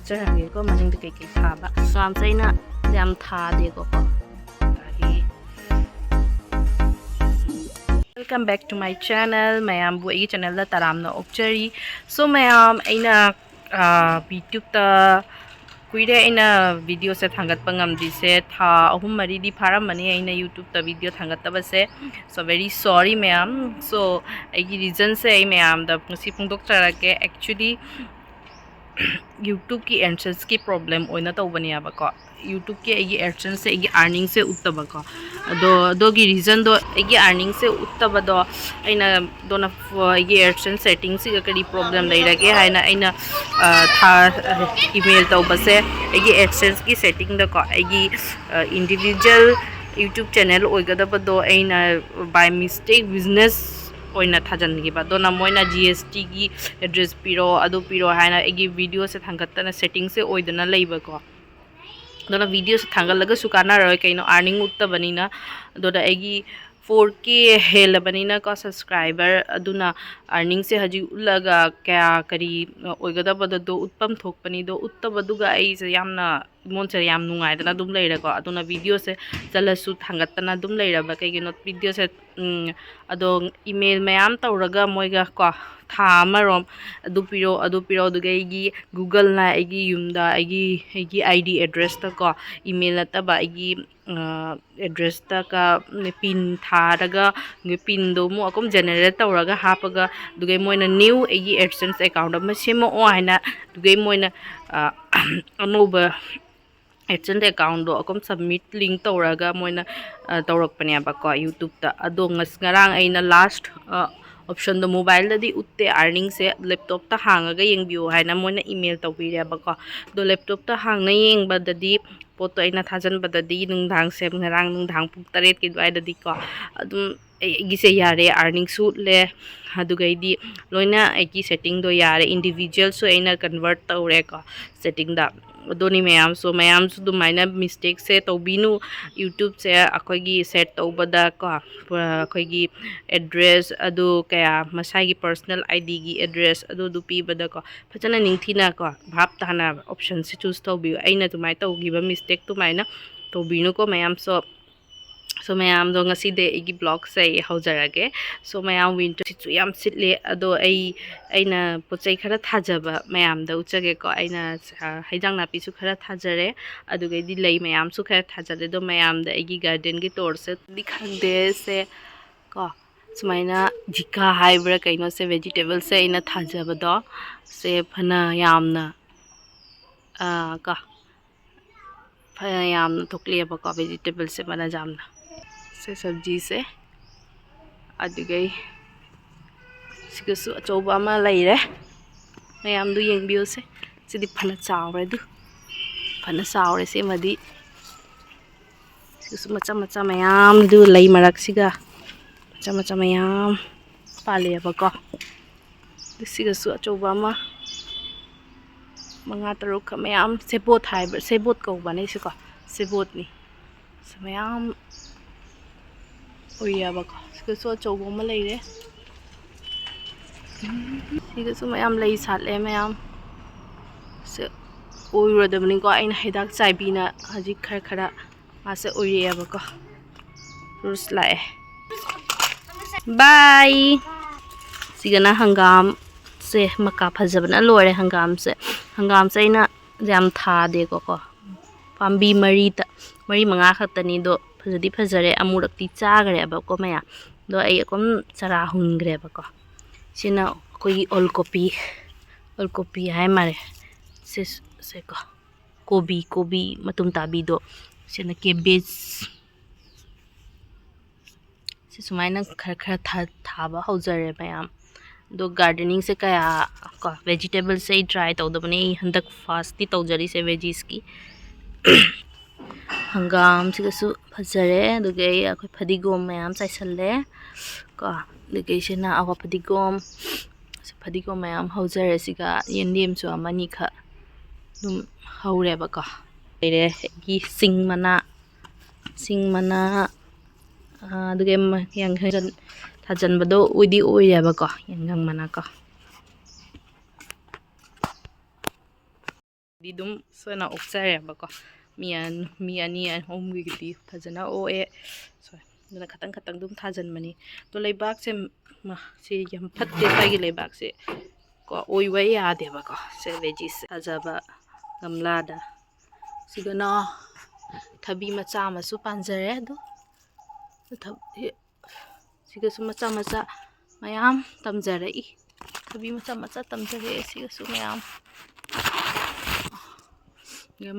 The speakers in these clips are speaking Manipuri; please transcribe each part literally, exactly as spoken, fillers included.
ꯆꯠꯆꯔꯒꯦꯀꯣ, ꯃꯅꯤꯡꯗ ꯀꯩꯀꯩ ꯊꯥꯕ ꯃꯌꯥꯝꯁꯦ ꯑꯩꯅ ꯌꯥꯝ ꯊꯥꯗꯦꯀꯣ꯫ Welcome back to my channel. ꯃꯌꯥꯝꯕꯨ ꯑꯩꯒꯤ channelꯗ ꯇꯔꯥꯝꯅ ꯑꯣꯛꯆꯔꯤ꯫ So ꯃꯌꯥꯝ, ꯑꯩꯅ YouTubeꯇ ꯀꯨꯏꯔꯦ ꯑꯩꯅ videoꯁꯦ ꯊꯥꯡꯒꯠꯄ ꯉꯝꯗ꯭ꯔꯤꯁꯦ, ꯊꯥ ꯑꯍꯨꯝ ꯃꯔꯤꯗꯤ ꯐꯥꯔꯝꯃꯅꯤ ꯑꯩꯅ YouTubeꯇ video ꯊꯥꯡꯒꯠꯇꯕꯁꯦ꯫ So very sorry ꯃꯌꯥꯝ꯫ So ꯑꯩꯒꯤ reasonꯁꯦ ꯑꯩ ꯃꯌꯥꯝꯗ ꯉꯁꯤ ꯐꯣꯡꯗꯣꯛꯆꯔꯛꯀꯦ꯫ Actually YouTubeꯀꯤ AdSenseꯀꯤ problem ꯑꯣꯏꯅ ꯇꯧꯕꯅꯦꯕꯀꯣ꯫ YouTubeꯀꯤ ꯑꯩꯒꯤ AdSenseꯁꯦ, ꯑꯩꯒꯤ earningꯁꯦ ꯎꯠꯇꯕꯀꯣ꯫ ꯑꯗꯣ ꯑꯗꯨꯒꯤ reasonꯗꯣ, ꯑꯩꯒꯤ earningꯁꯦ ꯎꯠꯇꯕꯗꯣ, ꯑꯩꯅ ꯑꯗꯨꯅ ꯑꯩꯒꯤ AdSense settingꯁꯤꯒ ꯀꯔꯤ problem ꯂꯩꯔꯒꯦ ꯍꯥꯏꯅ ꯑꯩꯅ ꯊꯥ email ꯇꯧꯕꯁꯦ, ꯑꯩꯒꯤ AdSenseꯀꯤ settingꯗꯀꯣ, ꯑꯩꯒꯤ individual YouTube channel ꯑꯣꯏꯒꯗꯕꯗꯣ ꯑꯩꯅ by mistake business ꯑꯣꯏꯅ ꯊꯥꯖꯤꯟꯈꯤꯕ꯫ ꯑꯗꯨꯅ ꯃꯣꯏꯅ GSTꯒꯤ address ꯄꯤꯔꯣ, ꯑꯗꯨ ꯄꯤꯔꯣ ꯍꯥꯏꯅ ꯑꯩꯒꯤ videoꯁꯦ ꯊꯥꯡꯒꯠꯇꯅ settingꯁꯦ ꯑꯣꯏꯗꯅ ꯂꯩꯕꯀꯣ꯫ ꯑꯗꯨꯅ videoꯁꯦ ꯊꯥꯡꯒꯠꯂꯒꯁꯨ ꯀꯥꯟꯅꯔꯣꯏ, ꯀꯩꯅꯣ, earning ꯎꯠꯇꯕꯅꯤꯅ꯫ ꯑꯗꯨꯅ ꯑꯩꯒꯤ four K ꯍꯦꯜꯂꯕꯅꯤꯅꯀꯣ subscriber, ꯑꯗꯨꯅ earningꯁꯦ ꯍꯧꯖꯤꯛ ꯎꯠꯂꯒ ꯀꯌꯥ ꯀꯔꯤ ꯑꯣꯏꯒꯗꯕꯗꯣ ꯎꯠꯐꯝ ꯊꯣꯛꯄꯅꯤꯗꯣ, ꯎꯠꯇꯕꯗꯨꯒ ꯑꯩꯁꯦ ꯌꯥꯝꯅ ꯏꯃꯣꯟꯁꯦ ꯌꯥꯝ ꯅꯨꯡꯉꯥꯏꯗꯅ ꯑꯗꯨꯝ ꯂꯩꯔꯦꯀꯣ꯫ ꯑꯗꯨꯅ videoꯁꯦ ꯆꯠꯂꯁꯨ ꯊꯥꯡꯒꯠꯇꯅ ꯑꯗꯨꯝ ꯂꯩꯔꯕ꯫ ꯀꯩꯒꯤꯅꯣ videoꯁꯦ, ꯎꯝ, ꯑꯗꯣ email ꯃꯌꯥꯝ ꯇꯧꯔꯒ ꯃꯣꯏꯒ ꯀꯣ, ꯊꯥ ꯑꯃꯔꯣꯝ ꯑꯗꯨ ꯄꯤꯔꯣ, ꯑꯗꯨ ꯄꯤꯔꯣ, ꯑꯗꯨꯒ ꯑꯩꯒꯤ Googleꯅ ꯑꯩꯒꯤ ꯌꯨꯝꯗ ꯑꯩꯒꯤ, ꯑꯩꯒꯤ ID addressꯇꯀꯣ, email ꯅꯠꯇꯕ ꯑꯩꯒꯤ addresstꯒ pin ꯊꯥꯔꯒ, ꯄꯤꯟꯗꯣ ꯑꯃꯨꯛ ꯑꯗꯨꯝ generate ꯇꯧꯔꯒ ꯍꯥꯞꯄꯒ, ꯑꯗꯨꯒ ꯃꯣꯏꯅ new ꯑꯩꯒꯤ AdSense account ꯑꯃ ꯁꯦꯝꯃꯛꯑꯣ ꯍꯥꯏꯅ, ꯑꯗꯨꯒ ꯃꯣꯏꯅ ꯑꯅꯧꯕ AdSense accountꯗꯣ ꯑꯗꯨꯝ submit link ꯇꯧꯔꯒ ꯃꯣꯏꯅ ꯇꯧꯔꯛꯄꯅꯦꯕꯀꯣ YouTubeꯇ꯫ ꯑꯗꯣ ꯉꯔꯥꯡ ꯑꯩꯅ last optionꯗꯣ, mobileꯗꯗꯤ ꯎꯠꯇꯦ earningꯁꯦ, laptopꯇ ꯍꯥꯡꯉꯒ ꯌꯦꯡꯕꯤꯌꯨ ꯍꯥꯏꯅ ꯃꯣꯏꯅ email ꯇꯧꯕꯤꯔꯦꯕꯀꯣ꯫ ꯑꯗꯣ laptopꯇ ꯍꯥꯡꯅ ꯌꯦꯡꯕꯗꯗꯤ, ꯄꯣꯠꯇꯣ ꯑꯩꯅ ꯊꯥꯖꯤꯟꯕꯗꯗꯤ ꯅꯨꯡꯗꯥꯡꯁꯦ, ꯉꯔꯥꯡ ꯅꯨꯡꯗꯥꯡ ꯄꯨꯡ ꯇꯔꯦꯠꯀꯤ ꯑꯗꯨꯋꯥꯏꯗꯗꯤꯀꯣ, ꯑꯗꯨꯝ ꯑꯩꯒꯤꯁꯦ ꯌꯥꯔꯦ, earningsꯁꯨ ꯎꯠꯂꯦ, ꯑꯗꯨꯒꯩꯗꯤ ꯂꯣꯏꯅ ꯑꯩꯒꯤ settingꯗꯣ ꯌꯥꯔꯦ, individualꯁꯨ ꯑꯩꯅ convert ꯇꯧꯔꯦꯀꯣ settingꯗ꯫ ꯑꯗꯨꯅꯤ ꯃꯌꯥꯝꯁꯨ, ꯃꯌꯥꯝꯁꯨ ꯑꯗꯨꯃꯥꯏꯅ ꯃꯤꯁꯇꯦꯛꯁꯦ ꯇꯧꯕꯤꯅꯨ꯫ ꯌꯨꯇ꯭ꯌꯨꯕꯁꯦ ꯑꯩꯈꯣꯏꯒꯤ ꯁꯦꯠ ꯇꯧꯕꯗ ꯀꯣ, ꯑꯩꯈꯣꯏꯒꯤ ꯑꯦꯗ꯭ꯔꯦꯁ ꯑꯗꯨ ꯀꯌꯥ, ꯃꯁꯥꯒꯤ ꯄꯔꯁꯅꯦꯜ ꯑꯥꯏ ꯗꯤꯒꯤ ꯑꯦꯗ꯭ꯔꯦꯁ ꯑꯗꯨꯗꯨ ꯄꯤꯕꯗꯀꯣ, ꯐꯖꯅ ꯅꯤꯡꯊꯤꯅ ꯀꯣ, ꯚꯥꯞ ꯇꯥꯅ ꯑꯣꯞꯁꯟꯁꯦ ꯆꯨꯁ ꯇꯧꯕꯤꯌꯨ꯫ ꯑꯩꯅ ꯑꯗꯨꯃꯥꯏꯅ ꯇꯧꯈꯤꯕ ꯃꯤꯁꯇꯦꯛ ꯑꯗꯨꯃꯥꯏꯅ ꯇꯧꯕꯤꯅꯨꯀꯣ ꯃꯌꯥꯝꯁꯨ꯫ ꯁꯣ ꯃꯌꯥꯝꯗꯣ, ꯉꯁꯤꯗꯤ ꯑꯩꯒꯤ ꯕ꯭ꯂꯣꯒꯁꯦ ꯑꯩ ꯍꯧꯖꯔꯒꯦ꯫ ꯁꯣ ꯃꯌꯥꯝ, ꯋꯤꯟꯇꯔꯁꯤꯁꯨ ꯌꯥꯝ ꯁꯤꯠꯂꯦ, ꯑꯗꯣ ꯑꯩ, ꯑꯩꯅ ꯄꯣꯠ ꯆꯩ ꯈꯔ ꯊꯥꯖꯕ ꯃꯌꯥꯝꯗ ꯎꯠꯆꯒꯦꯀꯣ꯫ ꯑꯩꯅ, ꯑ, ꯍꯩꯖꯥꯡ ꯅꯥꯄꯤꯁꯨ ꯈꯔ ꯊꯥꯖꯔꯦ, ꯑꯗꯨꯒꯩꯗꯤ ꯂꯩ ꯃꯌꯥꯝꯁꯨ ꯈꯔ ꯊꯥꯖꯔꯦ꯫ ꯑꯗꯣ ꯃꯌꯥꯝꯗ ꯑꯩꯒꯤ ꯒꯥꯔꯗꯦꯟꯒꯤ ꯇꯣꯔꯁꯦ ꯗꯤ ꯈꯪꯗꯦ ꯁꯦ ꯀꯣ, ꯁꯨꯃꯥꯏꯅ ꯖꯤꯀꯥ ꯍꯥꯏꯕ꯭ꯔꯥ ꯀꯩꯅꯣꯁꯦ, ꯚꯦꯖꯤꯇꯦꯕꯜꯁꯦ ꯑꯩꯅ ꯊꯥꯖꯕꯗꯣ ꯁꯦ ꯐꯅ ꯌꯥꯝꯅ, ꯑ, ꯀꯣ, ꯐꯅ ꯌꯥꯝꯅ ꯊꯣꯛꯂꯛꯑꯦꯕꯀꯣ, ꯚꯦꯖꯤꯇꯦꯕꯜꯁꯦ ꯐꯅ ꯌꯥꯝꯅ꯫ ꯁꯦ ꯁꯕꯖꯤꯁꯦ, ꯑꯗꯨꯒꯩ ꯁꯤꯒꯁꯨ ꯑꯆꯧꯕ ꯑꯃ ꯂꯩꯔꯦ꯫ ꯃꯌꯥꯝꯗꯨ ꯌꯦꯡꯕꯤꯌꯨꯁꯦ꯫ ꯁꯤꯗꯤ ꯐꯅ ꯆꯥꯎꯔꯦ ꯑꯗꯨ꯫ ꯐꯅ ꯆꯥꯎꯔꯦ ꯁꯤꯃꯗꯤ꯫ ꯁꯤꯒꯁꯨ ꯃꯆꯥ ꯃꯆꯥ ꯃꯌꯥꯝꯗꯨ ꯂꯩ ꯃꯔꯛꯁꯤꯒ꯫ ꯃꯆꯥ ꯃꯆꯥ ꯃꯌꯥꯝ ꯄꯥꯜꯂꯦꯕꯀꯣ꯫ ꯑꯗꯨ ꯁꯤꯒꯁꯨ ꯑꯆꯧꯕ ꯑꯃ꯫ ꯃꯉꯥ ꯇꯔꯨꯛꯀ ꯃꯌꯥꯝ ꯁꯦꯕꯣꯠ ꯍꯥꯏꯕ, ꯁꯦꯕꯣꯠ ꯀꯧꯕꯅꯦ ꯁꯤꯀꯣ꯫ ꯁꯦꯕꯣꯠꯅꯤ꯫ ꯁꯤ ꯃꯌꯥꯝ ꯎꯏꯌꯦꯕꯀꯣ꯫ ꯁꯤꯒꯁꯨ ꯑꯆꯧꯕ ꯑꯃ ꯂꯩꯔꯦ꯫ ꯁꯤꯒꯁꯨ ꯃꯌꯥꯝ ꯂꯩ ꯁꯥꯠꯂꯦ ꯃꯌꯥꯝ꯫ ꯁꯤ ꯑꯣꯏꯔꯨꯔꯗꯕꯅꯤꯀꯣ꯫ ꯑꯩꯅ ꯍꯤꯗꯥꯛ ꯆꯥꯏꯕꯤꯅ ꯍꯧꯖꯤꯛ ꯈꯔ ꯈꯔ ꯃꯥꯁꯦ ꯑꯣꯏꯔꯛꯑꯦꯕꯀꯣ꯫ ꯔꯨꯁ ꯂꯥꯛꯑꯦ꯫ ꯕꯥꯏ꯫ ꯁꯤꯒꯅ ꯍꯪꯒꯥꯝꯁꯦ, ꯃꯀꯥ ꯐꯖꯕꯅ ꯂꯣꯏꯔꯦ ꯍꯪꯒꯥꯝꯁꯦ꯫ ꯍꯪꯒꯥꯝꯁꯦ ꯑꯩꯅ ꯌꯥꯝ ꯊꯥꯗꯦꯀꯣ ꯀꯣ꯫ ꯄꯥꯝꯕꯤ ꯃꯔꯤꯇ, ꯃꯔꯤ ꯃꯉꯥ ꯈꯛꯇꯅꯤ꯫ ꯑꯗꯣ ꯐꯖꯗꯤ ꯐꯖꯔꯦ꯫ ꯑꯃꯨꯔꯛꯇꯤ ꯆꯥꯈ꯭ꯔꯦꯕꯀꯣ ꯃꯌꯥꯝ꯫ ꯑꯗꯣ ꯑꯩ ꯑꯗꯨꯝ ꯆꯔꯥ ꯍꯨꯟꯈ꯭ꯔꯦꯕꯀꯣ꯫ ꯁꯤꯅ ꯑꯩꯈꯣꯏꯒꯤ ꯑꯣꯜ ꯀꯣꯄꯤ, ꯑꯣꯜ ꯀꯣꯄꯤ ꯍꯥꯏ ꯃꯥꯜꯂꯦ꯫ ꯁꯤ, ꯁꯦꯀꯣ꯫ ꯀꯣꯕꯤ, ꯀꯣꯕꯤ ꯃꯇꯨꯝ ꯇꯥꯕꯤꯗꯣ꯫ ꯁꯤꯅ ꯀꯦꯕꯦꯖ꯫ ꯁꯤ ꯁꯨꯃꯥꯏꯅ ꯈꯔ ꯈꯔ ꯊꯥ-, ꯊꯥꯕ ꯍꯧꯖꯔꯦ ꯃꯌꯥꯝ꯫ ꯑꯗꯣ ꯒꯥꯔꯗꯦꯅꯤꯡꯁꯦ ꯀꯌꯥ ꯀꯣ, ꯚꯦꯖꯤꯇꯦꯕꯜꯁꯦ ꯑꯩ ꯇ꯭ꯔꯥꯏ ꯇꯧꯗꯕꯅꯦ꯫ ꯑꯩ ꯍꯟꯗꯛ ꯐꯥꯔꯁꯇꯤ ꯇꯧꯖꯔꯤꯁꯦ ꯚꯦꯖꯤꯁꯀꯤ꯫ ꯍꯪꯒꯥꯝꯁꯤꯒꯁꯨ ꯐꯖꯔꯦ꯫ ꯑꯗꯨꯒ ꯑꯩ, ꯑꯩꯈꯣꯏ ꯐꯗꯤꯒꯣꯝ ꯃꯌꯥꯝ ꯆꯥꯏꯁꯜꯂꯦ ꯀꯣ꯫ ꯑꯗꯨꯒ ꯁꯤꯅ ꯑꯋꯥ ꯐꯗꯤꯒꯣꯝ꯫ ꯐꯗꯤꯒꯣꯝ ꯃꯌꯥꯝ ꯍꯧꯖꯔꯦ꯫ ꯁꯤꯒ ꯌꯦꯟꯗꯦꯝꯁꯨ ꯑꯃꯅꯤꯈꯛ꯫ ꯑꯗꯨꯝ ꯍꯧꯔꯦꯕꯀꯣ꯫ ꯂꯩꯔꯦ ꯑꯩꯒꯤ ꯁꯤꯡ ꯃꯅꯥ, ꯁꯤꯡ ꯃꯅꯥ, ꯑꯗꯨꯒ ꯌꯥꯡꯈꯩ ꯊꯥꯖꯤꯟꯕꯗꯣ ꯑꯣꯏꯗꯤ ꯑꯣꯏꯔꯦꯕꯀꯣ, ꯌꯥꯡꯈꯪ ꯃꯅꯥ ꯀꯣ꯫ ꯗꯤ ꯑꯗꯨꯝ ꯁꯣꯏꯅ ꯑꯣꯛꯆꯔꯦꯕꯀꯣ꯫ ꯃꯤ ꯑꯅꯤ ꯑꯍꯨꯝꯒꯤꯗꯤ ꯐꯖꯅ ꯑꯣꯛꯑꯦ꯫ ꯑꯗꯨꯅ ꯈꯇꯪ ꯈꯇꯪ ꯑꯗꯨꯝ ꯊꯥꯖꯤꯟꯕꯅꯤ꯫ ꯑꯗꯣ ꯂꯩꯕꯥꯛꯁꯦ ꯁꯤ ꯌꯥꯝ ꯐꯠꯇꯦ, ꯁ꯭ꯋꯥꯏꯒꯤ ꯂꯩꯕꯥꯛꯁꯦ ꯀꯣ, ꯑꯣꯏꯕ ꯌꯥꯗꯦꯕꯀꯣ꯫ ꯁꯦ ꯚꯦꯖꯤꯁꯦ ꯊꯥꯖꯕ ꯒꯝꯂꯥꯗ꯫ ꯁꯤꯗꯅ ꯊꯕꯤ ꯃꯆꯥ ꯑꯃꯁꯨ ꯄꯥꯟꯖꯔꯦ꯫ ꯑꯗꯣ ꯁꯤꯒꯁꯨ ꯃꯆꯥ ꯃꯆꯥ ꯃꯌꯥꯝ ꯇꯝꯖꯔꯛꯏ꯫ ꯊꯕꯤ ꯃꯆꯥ ꯃꯆꯥ ꯇꯝꯖꯔꯛꯑꯦ ꯁꯤꯒꯁꯨ ꯃꯌꯥꯝ꯫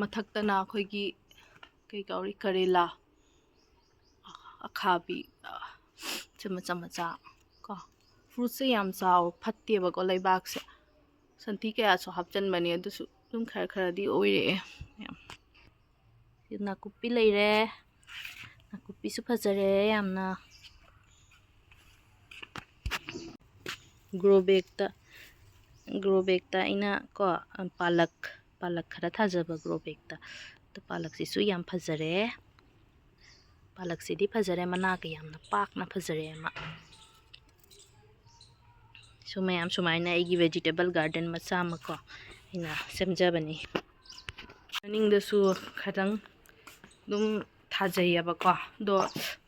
ꯃꯊꯛꯇꯅ ꯑꯩꯈꯣꯏꯒꯤ ꯀꯩ ꯀꯧꯔꯤ, ꯀꯔꯦꯂꯥ ꯑꯈꯥꯕꯤ, ꯁꯤ ꯃꯆꯥ ꯃꯆꯥ ꯀꯣ꯫ ꯐ꯭ꯔꯨꯠꯁꯦ ꯌꯥꯝ ꯆꯥꯎ ꯐꯠꯇꯦꯕꯀꯣ ꯂꯩꯕꯥꯛꯁꯦ꯫ ꯁꯟꯊꯤ ꯀꯌꯥꯁꯨ ꯍꯥꯞꯆꯤꯟꯕꯅꯦ, ꯑꯗꯨꯁꯨ ꯑꯗꯨꯝ ꯈꯔ ꯈꯔꯗꯤ ꯑꯣꯏꯔꯛꯑꯦ ꯃꯌꯥꯝ꯫ ꯁꯤ ꯅꯥꯀꯨꯞꯄꯤ ꯂꯩꯔꯦ꯫ ꯅꯥꯀꯨꯞꯄꯤꯁꯨ ꯐꯖꯔꯦ ꯌꯥꯝꯅ꯫ ꯒ꯭ꯔꯣ ꯕꯦꯛꯇ, ꯒ꯭ꯔꯣ ꯕꯦꯛꯇ ꯑꯩꯅ ꯀꯣ, ꯄꯥꯂꯛ, ꯄꯥꯂꯛ ꯈꯔ ꯊꯥꯖꯕ ꯒ꯭ꯔꯣ ꯕꯦꯛꯇ꯫ ꯑꯗꯣ ꯄꯥꯂꯛꯁꯤꯁꯨ ꯌꯥꯝ ꯐꯖꯔꯦ꯫ ꯄꯥꯂꯛꯁꯤꯗꯤ ꯐꯖꯔꯦ, ꯃꯅꯥꯒ ꯌꯥꯝꯅ ꯄꯥꯛꯅ ꯐꯖꯔꯦ ꯑꯃ꯫ ꯁꯨ ꯃꯌꯥꯝ ꯁꯨꯃꯥꯏꯅ ꯑꯩꯒꯤ vegetable garden ꯃꯆꯥ ꯑꯃ ꯀꯣ ꯑꯩꯅ ꯁꯦꯝꯖꯕꯅꯤ꯫ ꯃꯅꯤꯡꯗꯁꯨ ꯈꯇꯪ ꯑꯗꯨꯝ ꯊꯥꯖꯩꯌꯦꯕꯀꯣ꯫ ꯑꯗꯣ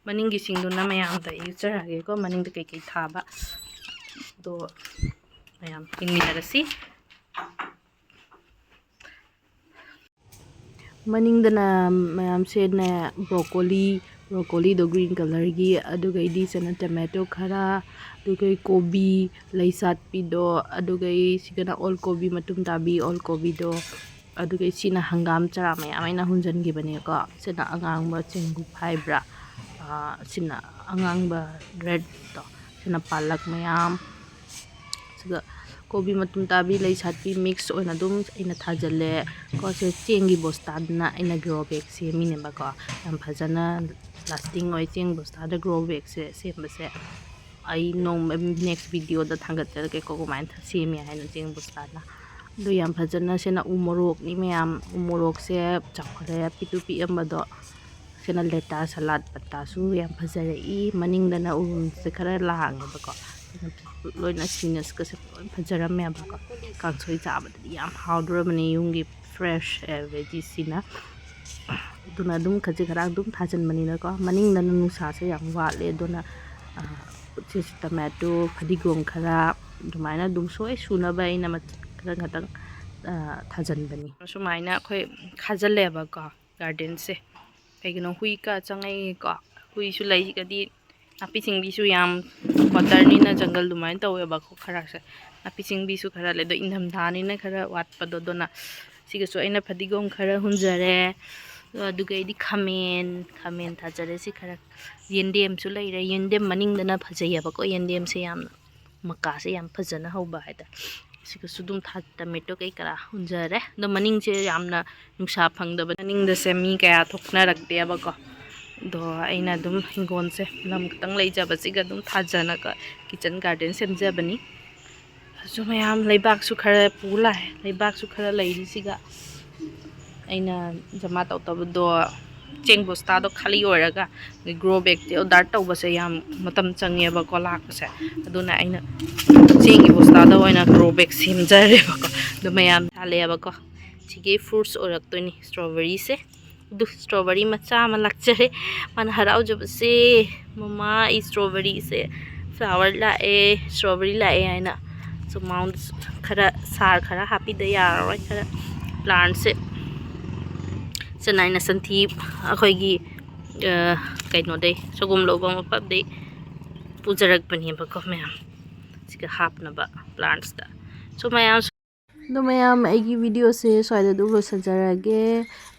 ꯃꯅꯤꯡꯒꯤꯁꯤꯡꯗꯨꯅ ꯃꯌꯥꯝꯗ ꯑꯩ ꯎꯠꯆꯔꯛꯑꯒꯦꯀꯣ, ꯃꯅꯤꯡꯗ ꯀꯩꯀꯩ ꯊꯥꯕ꯫ ꯑꯗꯣ ꯃꯌꯥꯝ ꯌꯦꯡꯃꯤꯟꯅꯔꯁꯤ꯫ ꯃꯅꯤꯡꯗꯅ ꯃꯌꯥꯝꯁꯦꯅꯦ, broccoli, broccoliꯗꯣ green colourꯒꯤ, ꯑꯗꯨꯒꯩꯗꯤ ꯁꯤꯅ tomato ꯈꯔ, ꯑꯗꯨꯒꯩ ꯀꯣꯕꯤ ꯂꯩ ꯁꯥꯠꯄꯤꯗꯣ, ꯑꯗꯨꯒꯩ ꯁꯤꯒꯅ ꯑꯣꯜ ꯀꯣꯕꯤ ꯃꯇꯨꯝ ꯇꯥꯕꯤ, ꯑꯣꯜ ꯀꯣꯕꯤꯗꯣ, ꯑꯗꯨꯒꯩ ꯁꯤꯅ ꯍꯪꯒꯥꯝ ꯆꯔꯥ ꯃꯌꯥꯝ ꯑꯩꯅ ꯍꯨꯟꯖꯟꯈꯤꯕꯅꯦꯀꯣ꯫ ꯁꯤꯅ ꯑꯉꯥꯡꯕ ꯆꯦꯡꯀꯨꯞ ꯍꯥꯏꯕ꯭ꯔꯥ? ꯑꯥ, ꯁꯤꯅ ꯑꯉꯥꯡꯕ redꯇꯣ, ꯁꯤꯅ ꯄꯥꯂꯛ ꯃꯌꯥꯝ, ꯑꯗꯨꯒ ꯀꯣꯕꯤ ꯃꯇꯨꯝ ꯇꯥꯕꯤ, ꯂꯩ ꯁꯥꯠꯄꯤ mix ꯑꯣꯏꯅ ꯑꯗꯨꯝ ꯑꯩꯅ ꯊꯥꯖꯤꯜꯂꯦ ꯀꯣ꯫ ꯁꯦ ꯆꯦꯡꯒꯤ ꯕꯣꯁꯇꯥꯗꯨꯅ ꯑꯩꯅ grow bag ꯁꯦꯝꯃꯤꯅꯦꯕꯀꯣ꯫ ꯌꯥꯝ ꯐꯖꯅ lasting ꯑꯣꯏ ꯆꯦꯡ ꯕꯣꯁꯇꯥꯗ grow bagꯁꯦ ꯁꯦꯝꯕꯁꯦ꯫ ꯑꯩ ꯅꯣꯡꯃ next videoꯗ ꯊꯥꯡꯒꯠꯆꯔꯛꯀꯦꯀꯣ, ꯀꯃꯥꯏꯅ ꯁꯦꯝꯃꯤ ꯍꯥꯏꯅ ꯆꯦꯡ ꯕꯣꯁꯇꯥꯗ꯫ ꯑꯗꯨ ꯌꯥꯝ ꯐꯖꯅ ꯁꯤꯅ ꯎ ꯃꯣꯔꯣꯛꯅꯤ ꯃꯌꯥꯝ꯫ ꯎ ꯃꯣꯔꯣꯛꯁꯦ ꯆꯥꯎꯈꯠꯂꯦ, ꯄꯤꯛꯇꯨ ꯄꯤꯛꯑꯝꯕꯗꯣ꯫ ꯁꯤꯅ ꯂꯦꯇꯥ ꯁꯂꯥꯠ ꯄꯠꯇꯥꯁꯨ ꯌꯥꯝ ꯐꯖꯔꯛꯏ꯫ ꯃꯅꯤꯡꯗꯅ ꯎꯔꯨꯝꯁꯦ ꯈꯔ ꯂꯥꯡꯉꯦꯕꯀꯣ꯫ ꯂꯣꯏꯅ ꯁꯤꯅꯁꯀꯁꯦ ꯂꯣꯏ ꯐꯖꯔꯝꯃꯦꯕꯀꯣ꯫ ꯀꯥꯡꯁꯣꯏ ꯆꯥꯕꯗꯗꯤ ꯌꯥꯝ ꯍꯥꯎꯗꯣꯔꯕꯅꯦ ꯌꯨꯝꯒꯤ ꯐ꯭ꯔꯦꯁ ꯚꯦꯖꯤꯁꯁꯤꯅ꯫ ꯑꯗꯨꯅ ꯑꯗꯨꯝ ꯈꯖꯤꯛ ꯈꯔ ꯑꯗꯨꯝ ꯊꯥꯖꯤꯟꯕꯅꯤꯅꯀꯣ꯫ ꯃꯅꯤꯡꯗꯅ ꯅꯨꯡꯁꯥꯁꯦ ꯌꯥꯝ ꯋꯥꯠꯂꯦ꯫ ꯑꯗꯨꯅ ꯎꯠꯁꯤꯁꯨ ꯇꯃꯦꯇꯣ, ꯐꯗꯤꯒꯣꯝ ꯈꯔ, ꯑꯗꯨꯃꯥꯏꯅ ꯑꯗꯨꯝ ꯁꯣꯏ ꯁꯨꯅꯕ ꯑꯩꯅ ꯃꯆꯤꯠ ꯈꯔ ꯈꯛꯇꯪ ꯊꯥꯖꯤꯟꯕꯅꯤ꯫ ꯁꯨꯃꯥꯏꯅ ꯑꯩꯈꯣꯏ ꯈꯥꯖꯤꯜꯂꯦꯕꯀꯣ ꯒꯥꯔꯗꯦꯟꯁꯦ꯫ ꯀꯩꯒꯤꯅꯣ, ꯍꯨꯏ ꯀ ꯆꯪꯉꯛꯏꯀꯣ꯫ ꯍꯨꯏꯁꯨ ꯂꯩꯒꯗꯤ ꯅꯥꯄꯤ ꯁꯤꯡꯕꯤꯁꯨ ꯌꯥꯝ, ꯀ꯭ꯋꯥꯇꯔꯅꯤꯅ ꯖꯪꯒꯜ ꯑꯗꯨꯃꯥꯏꯅ ꯇꯧꯋꯦꯕꯀꯣ ꯈꯔꯁꯦ꯫ ꯅꯥꯄꯤ ꯁꯤꯡꯕꯤꯁꯨ ꯈꯔ ꯂꯩ, ꯑꯗꯣ ꯏꯪꯊꯝꯊꯥꯅꯤꯅ ꯈꯔ ꯋꯥꯠꯄꯗꯣ꯫ ꯑꯗꯨꯅ ꯁꯤꯒꯁꯨ ꯑꯩꯅ ꯐꯗꯤꯒꯣꯝ ꯈꯔ ꯍꯨꯟꯖꯔꯦ꯫ ꯑꯗꯨꯒ ꯑꯩꯗꯤ ꯈꯥꯃꯦꯟ, ꯈꯥꯃꯦꯟ ꯊꯥꯖꯔꯦ꯫ ꯁꯤ ꯈꯔ ꯌꯦꯟꯗꯦꯝꯁꯨ ꯂꯩꯔꯦ꯫ ꯌꯦꯟꯗꯦꯝ ꯃꯅꯤꯡꯗꯅ ꯐꯖꯩꯌꯦꯕꯀꯣ꯫ ꯌꯦꯟꯗꯦꯝꯁꯦ ꯌꯥꯝꯅ ꯃꯀꯥꯁꯦ ꯌꯥꯝ ꯐꯖꯅ ꯍꯧꯕ ꯍꯥꯏꯇꯥꯔꯦ꯫ ꯁꯤꯒꯁꯨ ꯑꯗꯨꯝ ꯊꯥ-, ꯇꯃꯦꯇꯣ ꯀꯩꯀꯔꯥ ꯍꯨꯟꯖꯔꯦ꯫ ꯑꯗꯣ ꯃꯅꯤꯡꯁꯦ ꯌꯥꯝꯅ ꯅꯨꯡꯁꯥ ꯐꯪꯗꯕ, ꯃꯅꯤꯡꯗꯁꯦ ꯃꯤ ꯀꯌꯥ ꯊꯣꯛꯅꯔꯛꯇꯦꯕꯀꯣ꯫ ꯑꯗꯣ ꯑꯩꯅ ꯑꯗꯨꯝ ꯍꯤꯡꯒꯣꯜꯁꯦ ꯂꯝ ꯈꯤꯇꯪ ꯂꯩꯖꯕꯁꯤꯒ ꯑꯗꯨꯝ ꯊꯥꯖꯅꯒ ꯀꯤꯠꯆꯟ ꯒꯥꯔꯗꯦꯟ ꯁꯦꯝꯖꯕꯅꯤ꯫ ꯑꯗꯨ ꯃꯌꯥꯝ ꯂꯩꯕꯥꯛꯁꯨ ꯈꯔ ꯄꯨ ꯂꯥꯛꯑꯦ꯫ ꯂꯩꯕꯥꯛꯁꯨ ꯈꯔ ꯂꯩꯔꯤꯁꯤꯒ ꯑꯩꯅ ꯖꯃꯥ ꯇꯧꯗꯕꯗꯣ ꯆꯦꯡ ꯕꯣꯁꯇꯥꯗꯣ ꯈꯥꯂꯤ ꯑꯣꯏꯔꯒ ꯒ꯭ꯔꯣ ꯕꯦꯒꯇꯤ ꯑꯣꯔꯗꯔ ꯇꯧꯕꯁꯦ ꯌꯥꯝ ꯃꯇꯝ ꯆꯪꯉꯦꯕꯀꯣ ꯂꯥꯛꯄꯁꯦ꯫ ꯑꯗꯨꯅ ꯑꯩꯅ ꯆꯦꯡꯒꯤ ꯕꯣꯁꯇꯥꯗ ꯑꯣꯏꯅ ꯒ꯭ꯔꯣ ꯕꯦꯒ ꯁꯦꯝꯖꯔꯦꯕꯀꯣ꯫ ꯑꯗꯨ ꯃꯌꯥꯝ ꯊꯥꯜꯂꯦꯕꯀꯣ꯫ ꯁꯤꯒꯤ ꯐ꯭ꯔꯨꯠꯁ ꯑꯣꯏꯔꯛꯇꯣꯏꯅꯤ ꯏꯁꯇ꯭ꯔꯣꯕꯦꯔꯤꯁꯦ꯫ ꯑꯗꯨ ꯏꯁꯇ꯭ꯔꯣꯕꯦꯔꯤ ꯃꯆꯥ ꯑꯃ ꯂꯥꯛꯆꯔꯦ꯫ ꯃꯥꯅ ꯍꯔꯥꯎꯖꯕꯁꯦ, "ꯃꯃꯥ, ꯑꯩ ꯏꯁꯇ꯭ꯔꯣꯕꯦꯔꯤꯁꯦ ꯐ꯭ꯂꯥꯋꯔ ꯂꯥꯛꯑꯦ, ꯏꯁꯇ꯭ꯔꯣꯕꯦꯔꯤ ꯂꯥꯛꯑꯦ" ꯍꯥꯏꯅ꯫ ꯁꯨꯃꯥꯡꯗꯁꯨ ꯈꯔ ꯁꯥꯔ ꯈꯔ ꯍꯥꯞꯄꯤꯗ ꯌꯥꯔꯔꯣꯏ꯫ ꯈꯔ ꯄ꯭ꯂꯥꯟꯠꯁꯦ ꯆꯦꯟꯅꯥꯏꯅ ꯁꯟꯊꯤ ꯑꯩꯈꯣꯏꯒꯤ, ꯑ, ꯀꯩꯅꯣꯗꯩ, ꯁꯒꯣꯝ ꯂꯧꯕ ꯃꯐꯝꯗꯩ ꯄꯨꯖꯔꯛꯄꯅꯦꯕꯀꯣ ꯃꯌꯥꯝ꯫ ꯁꯤꯒ ꯍꯥꯞꯅꯕ ꯄ꯭ꯂꯥꯟꯠꯁꯇ꯫ ꯁꯣ ꯃꯌꯥꯝ, ꯑꯗꯣ ꯃꯌꯥꯝ, ꯑꯩꯒꯤ ꯚꯤꯗꯤꯑꯣꯁꯦ ꯁ꯭ꯋꯥꯏꯗ ꯑꯗꯨꯝ ꯂꯣꯏꯁꯤꯟꯖꯔꯒꯦ꯫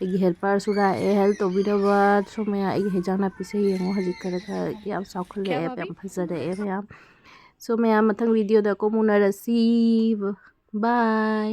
ꯑꯩꯒꯤ ꯍꯦꯜꯄꯔꯁꯨ ꯂꯥꯛꯑꯦ ꯍꯦꯜꯞ ꯇꯧꯕꯤꯅꯕ꯫ ꯁꯣ ꯃꯌꯥꯝ, ꯑꯩꯒꯤ ꯍꯦꯟꯖꯥꯡ ꯅꯥꯄꯤꯁꯦ ꯌꯦꯡꯉꯣ, ꯍꯧꯖꯤꯛ ꯈꯔ ꯈꯔ ꯌꯥꯝ ꯆꯥꯎꯈꯠꯂꯛꯑꯦ, ꯌꯥꯝ ꯐꯖꯔꯛꯑꯦ ꯃꯌꯥꯝ꯫ ꯁꯣ ꯃꯌꯥꯝ, ꯃꯊꯪ ꯚꯤꯗꯤꯑꯣꯗ ꯀꯣꯛ ꯎꯅꯔꯁꯤ꯫ ꯕꯥꯏ꯫